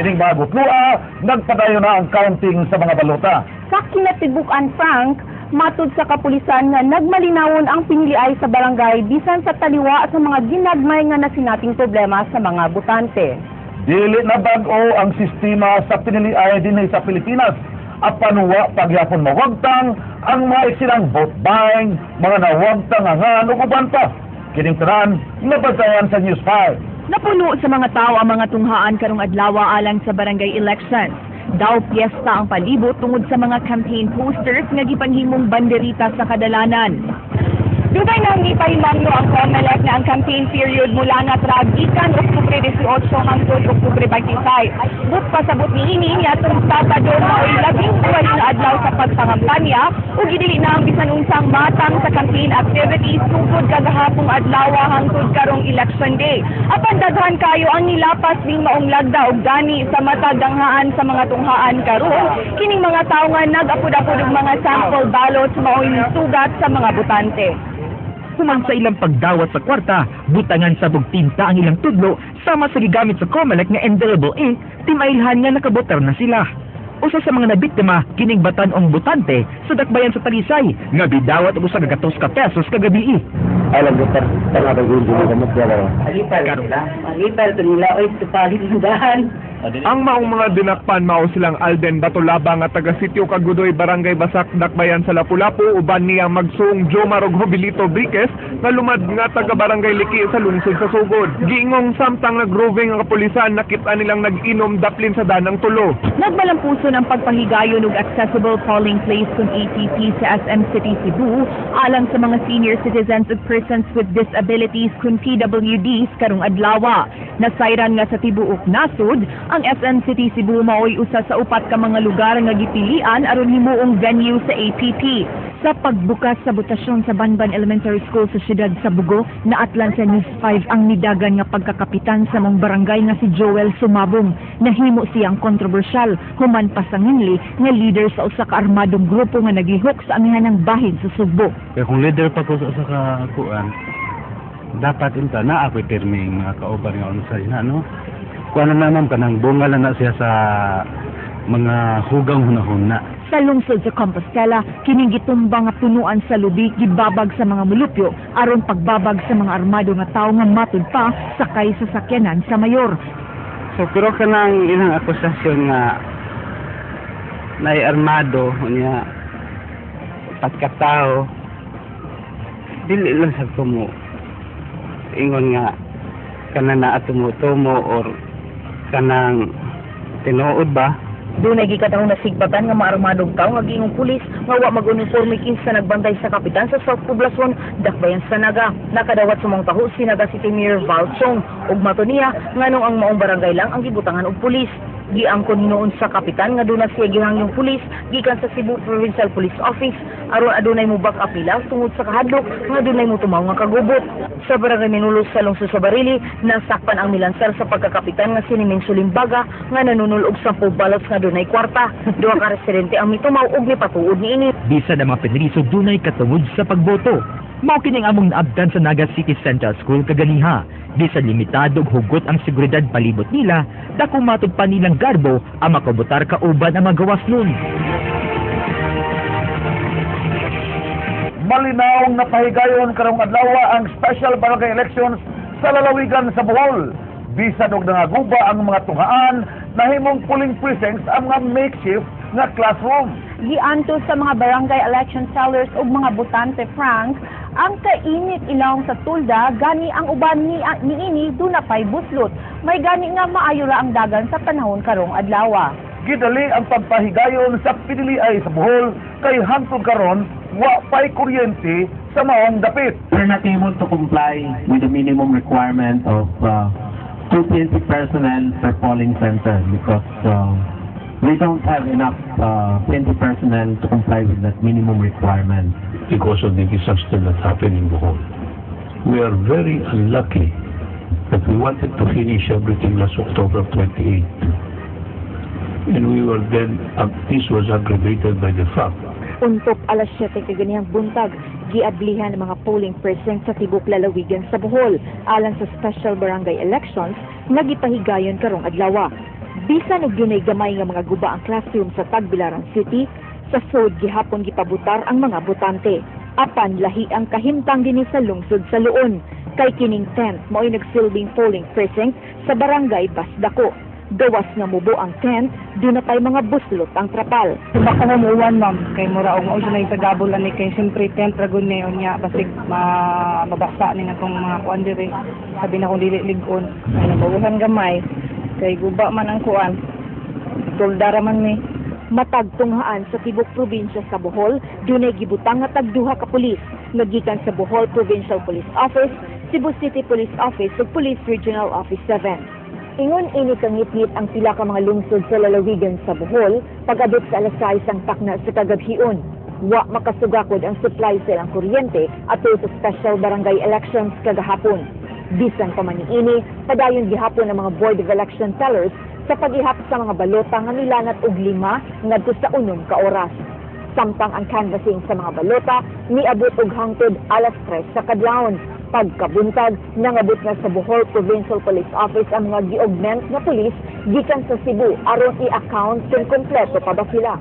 Ining mga gutlua, nagpadayon na ang counting sa mga balota. Sa kinatibuk-an, Frank, matud sa kapulisan nga nagmalinawon ang piniliay sa barangay bisan sa taliwa sa mga ginagmay nga nasinating problema sa mga botante. Dili na bag-o ang sistema sa piniliay dinhi sa Pilipinas. Apan wa pagyapon mawagtang ang mga eksenang vote buying, mga nawagtang nga ug uban pa. Kining tanan nabantayan sa News 5. Napuno sa mga tao ang mga tunghaan karong adlaw alang sa barangay elections. Daw piyesta ang palibot tungod sa mga campaign posters nga gipanghimong banderita sa kadalanan. Dugay nang gipahimangno ang COMELEC na ang campaign period mula na tra gikan Oktubre 18 hangtod Oktubre 26. But pasabot niini, niadtong Sabado mao'y 18 nga adlaw sa pagpangampanya ug gidili na ang bisan unsang matang sa campaign activities sugod kagahapong adlaw hangtod karong election day. Apan daghan kayo ang nilapas ning maong lagda ug gani sa matag danghaan sa mga tunghaan karon, kining mga tawo nga nag-apod-apod og mga sample ballots mao'y misugat sa mga botante. Human sa ilang pagdawat sa kwarta, butangan sa tinta ang ilang tudlo sama sa gigamit sa COMELEC nga indelible ink, timailhan nga nakabotar na sila. Usa sa mga nabiktima, kining batan-ong botante sa dakbayan sa Talisay, nga bidawat og 100 ka pesos kagabii. Ay, nagbutar tanga kay Gundo gamot dala. Alipal sila. Alipal to nila oy tupalit dahan. Ang maong mga dinakpan mao silang Alden Batolaba nga taga Sitio Kagudoy, Barangay Basak, Dakbayan sa Lapu-Lapu, uban niyang magsuong Jomar ug Jobilito Briques nga lumad nga taga Barangay Liki sa lungsod sa Sugod. Giingong samtang nagroving ang kapulisan, nakita nilang nag-inom daplin sa danang tulo. Nagmalampuson ang pagpahigayon og accessible polling place kung APP sa SM City Cebu alang sa mga senior citizens ug persons with disabilities kun PWDs karong adlawa. Nasayran nga sa tibuok nasod, ang SM City Cebu maoy usa sa upat ka mga lugar nga gipilian aron himuong venue sa APP. Sa pagbukas sa botasyon sa Banban Elementary School sa siyudad sa Bogo, naatlan sa News 5 ang nidagan nga pagkakapitan sa mong barangay nga si Joel Sumabong. Nahimo siyang kontrobersyal human pasanginli nga leader sa usa ka armadong grupo nga naglihok sa amihanang bahin sa Sugbo. Kaya kung leader pa ko sa usa ka kuan, dapat unta na ako'y pirming mga kauban nga unsa na, no? Kuan na ma'am, kanang bunga lang na siya sa mga hugang hunahuna. Sa lungsod sa Compostela, kining gitumba nga punuan sa lubi gibabag sa mga mulupyo aron pagbabag sa mga armado nga tawo nga matud pa sakay sa sakyanan sa mayor. So pero kanang ilang akusasyon nga naay armado unya pagkatao, dili lang sa tumo ingon nga kanang naa tumo-tumo or kanang tinuod ba. Dunay gikatahong nasigpatan nga mga armadong tawo nga giingong pulis nga wa mag-uniforme kinsa nagbantay sa kapitan sa South Poblacion, Dakbayan sa Naga. Nakadawat sa maong taho si Naga City Mayor Val Chong ug mato niya nganong ang maong barangay lang ang gibutangan og pulis. Giangkon hinuon sa kapitan nga duna siya gihangyong pulis gikan sa Cebu Provincial Police Office aron adunay mo back up nila tungod sa kahadlok nga adunay motumaw nga kagubot. Sa barangay Minulos sa lungsod sa Barili, nasakpan ang milansar sa pagkakapitan nga si Nemencio Limbaga nga nanunol og 10 ballots nga dunay kwarta. Duha ka residente ang mitumaw og mipatuod niini. Bisan ang mga pinriso dunay katungod sa pagboto. Mao kining among naabtan sa Naga City Central School kaganiha. Bisan limitado ug hugot ang seguridad palibot nila, dako matud pa nilang garbo ang makabotar kauban ang mga gawas nun. Malinawong napahigayon karong adlaw ang special barangay elections sa lalawigan sa Bohol. Bisan og nangaguba ang mga tunghaan, nahimong polling precincts ang mga makeshift nga classroom. Giantos sa mga barangay election sellers ug mga botante, Frank, ang kainit ilawom sa tulda, gani ang uban ni niini duna pay buslot. May gani nga maayo ra ang dagan sa panahon karong adlaw. Gidali ang pagpahigayon sa piniliay sa Bohol kay hangtod karon wa pay kuryente sa maong dapit. We're not able to comply with the minimum requirement of two PNP personnel per polling center because we don't have enough PNP personnel to comply with that minimum requirement. Because of the disaster that happened in Bohol. We are very unlucky that we wanted to finish everything last October 28. And we were then, this was aggravated by the fact Untop alas 7 kaganihang buntag, giablihan ang mga polling precinct sa tibok lalawigan sa Bohol alang sa special barangay elections nga gipahigayon karong adlaw. Bisan og dunay gamay nga mga guba ang classroom sa Tagbilaran City, sa sod gihapon gipabutar ang mga botante. Apan lahi ang kahimtang dinhi sa lungsod sa Loon, kay kining tent mao'y nagsilbing polling precinct sa barangay Basdako. Gawas nga mubo ang tent, duna pay mga buslot ang trapal. Baka mo uwan, ma'am, kay mura og mao na yung tagabol ani, kay siyempre tent ra gud ni, unya basig ma mabasa ni natong mga kuan diri. Sabi na kung dili lig-on. Ay, nabawasan gamay kay guba man ang kuan. Tulda ra man mi. Matag tunghaan sa tibok probinsya sa Bohol, dunay gibutang nga tag-duha ka pulis nga gikan sa Bohol Provincial Police Office, Cebu City Police Office ug Police Regional Office 7. Ingon ini kangitngit ang pila ka mga lungsod sa lalawigan sa Bohol pag-abot sa alas 6 ang takna sa kagabhion. Wa makasugakod ang supply sa ilang kuryente atol sa special barangay elections kagahapon. Bisan pa man niini, padayon gihapon ang mga Board of Election tellers sa pag-ihap sa mga balota nga milanat og 5 ngadto sa 6 ka oras. Samtang ang canvassing sa mga balota niabot og hangtod alas 3 sa kadlawon. Pagkabuntag, nangabot na sa Bohol Provincial Police Office ang mga gi-augment nga pulis gikan sa Cebu aron i-account kung kompleto pa ba sila.